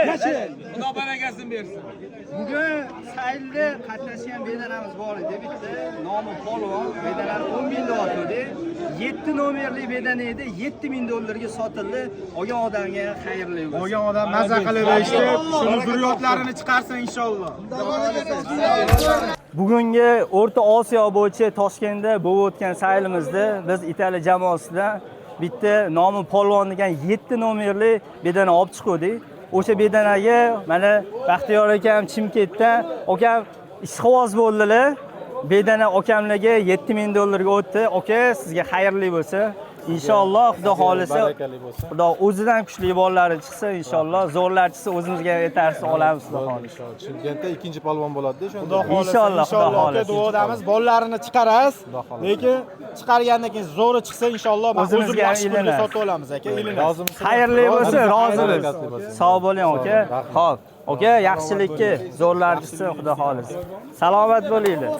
Yashil. Xudo barakasini bersin. Bugun saylda qatnashgan bedanamiz bor edi bitta. Nomi Polvon. Bedanani 10 ming dollar. 7 nomerli bedana edi. 7 ming dollarga sotildi. Olgan odamga xayrli bo'lsin. Olgan odam maza qilib eshitib, shuni zurriyotlarini chiqarsin inshaalloh. Bugungi O'rta Osiyo bo'yicha Toshkentda bo'lib o'tgan saylimizda biz Italiya jamoasidan bitta nomi Polvon degan 7 nomerli bedana olib chiquvdik. O'sha bedanaga mana Baxtiyor akam Chimkentdan akam ishqiboz bo'ldilar. Bedana akamlarga 7 ming dollarga o'tdi. Aka, sizga xayrli bo'lsin. Inshaalloh, Xudo xolisa, Barakali bo'lsin. Xudo o'zidan kuchli bolalari chiqsa, inshaalloh zo'rlar chiqsa, o'zimizga ham yetarsiz olamiz, Xudo xolisa. Inshaalloh. Chimkentda ikkinchi polvon bo'ladi-da o'shanda. Xudo xohlasa, Inshaalloh, Xudo inshaalloh aka, xohlasa. Duodamiz, bolalarini chiqarasiz. Xudo xohlasa. Lekin chiqargandan keyin zo'ri chiqsa inshaalloh men o'zim O'zimizga ham yaxshi pulga ilinadi. sotib olamiz aka, ilinadi. Rozimisiz? Xayrli bo'lsin, rozimiz. Barakatli bo'lsin. Sog' bo'ling, aka. Rahmat. Xo'p, aka, yaxshilikka zo'rlar chiqsin, Xudo xolisa. Salomat bo'linglar.